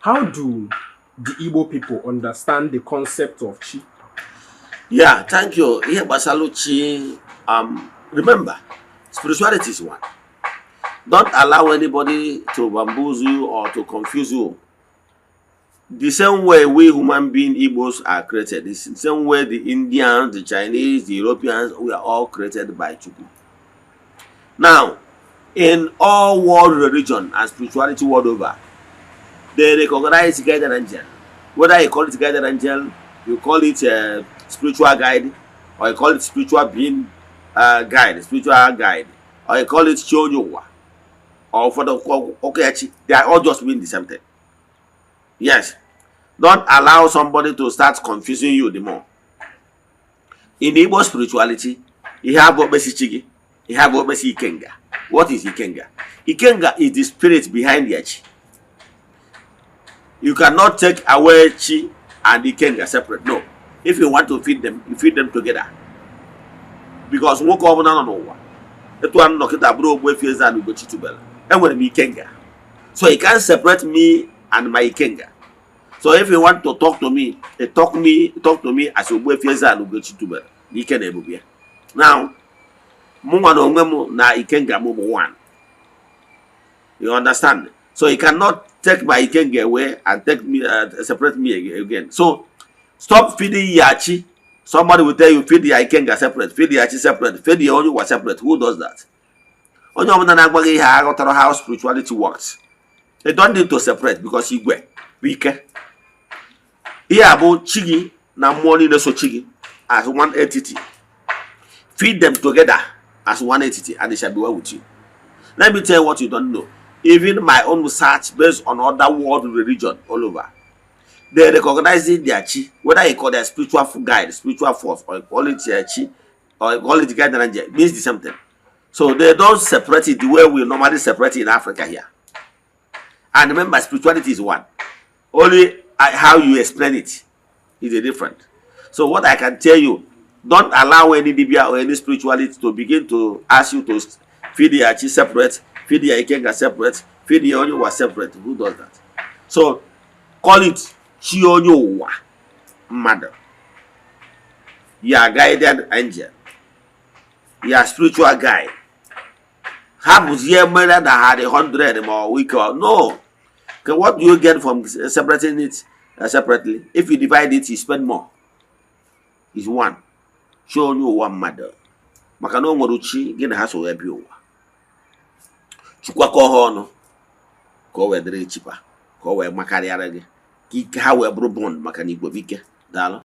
How do the Igbo people understand the concept of chi? Yeah, thank you. Ihe gbasara chi, remember, spirituality is one. Don't allow anybody to bamboozle you or to confuse you. The same way we human being Igbos are created, the same way the Indians, the Chinese, the Europeans, we are all created by Chukwu. Now, in all world religion and spirituality world over, they recognize guardian angel. Whether you call it guardian angel, you call it a spiritual guide, or you call it spiritual being guide, spiritual guide, or you call it Chi onye ụwa, or for the Okeachi, they are all just mean the same thing. Yes. Don't allow somebody to start confusing you the more. In Igbo spirituality, you have okpesi chi gị, you have okpesi ikenga. What is ikenga? Ikenga is the spirit behind the chi. You cannot take away chi and ikenga separate. No. If you want to feed them, you feed them together. Because nwoke ọbụla nọ n'ụwa, etu a nọ kịta bụrụ Ogbuefi Eze-Ana Ugochi tubelu, enwere m ikenga. So you can't separate me and my ikenga. So if you want to talk to me, talk to me as Ogbuefi Eze-Ana Ugochi tubelu, na ike na ebube ya. Now, mụnwa na onwe m na ikenga m bụ one. You understand? So you cannot take my ikenga away and take me separate me again. So stop feeding your chi. Somebody will tell you, "Feed your ikenga separate, feed your chi separate, feed your onye ụwa separate." Who does that? Onye ọbụla na-agwa gị ihe aghọtara how spirituality works. They don't need to separate because igwe bụ ike. Ihe a bụ chi gị na mmụọ niile so chi gị as one entity. Feed them together as one entity and it shall be well with you. Let me tell you what you don't know. Even my own research based on other world religion all over, they recognize their chi, whether you call their spiritual guide, spiritual force, or you call it their chi, or you call it guardian angel, means the same thing. So they don't separate it the way we normally separate it in Africa here. And remember, spirituality is one. Only how you explain it is a different. So what I can tell you, don't allow any dibia or any spirituality to begin to ask you to feed the chi separate, feed the ikenga separate, feed the onye ụwa separate. Who does that? So call it chi onye ụwa mmadụ, your guardian angel, your spiritual guide. Ha bụzie mere na ha dị 100 ma ọ week or no. Okay, what do you get from separating it separately? If you divide it, you spend more. Is one. Chi onye ụwa mmadụ, maka na o nwere chi gị na ha so wee bịa ụwa, chukwakọ ha ọnụ ka o wee dịrị chipa, ka o wee makarịara gị, ka ike ha wee bụrụ bond, maka na igwe bụ ike. Daalụ.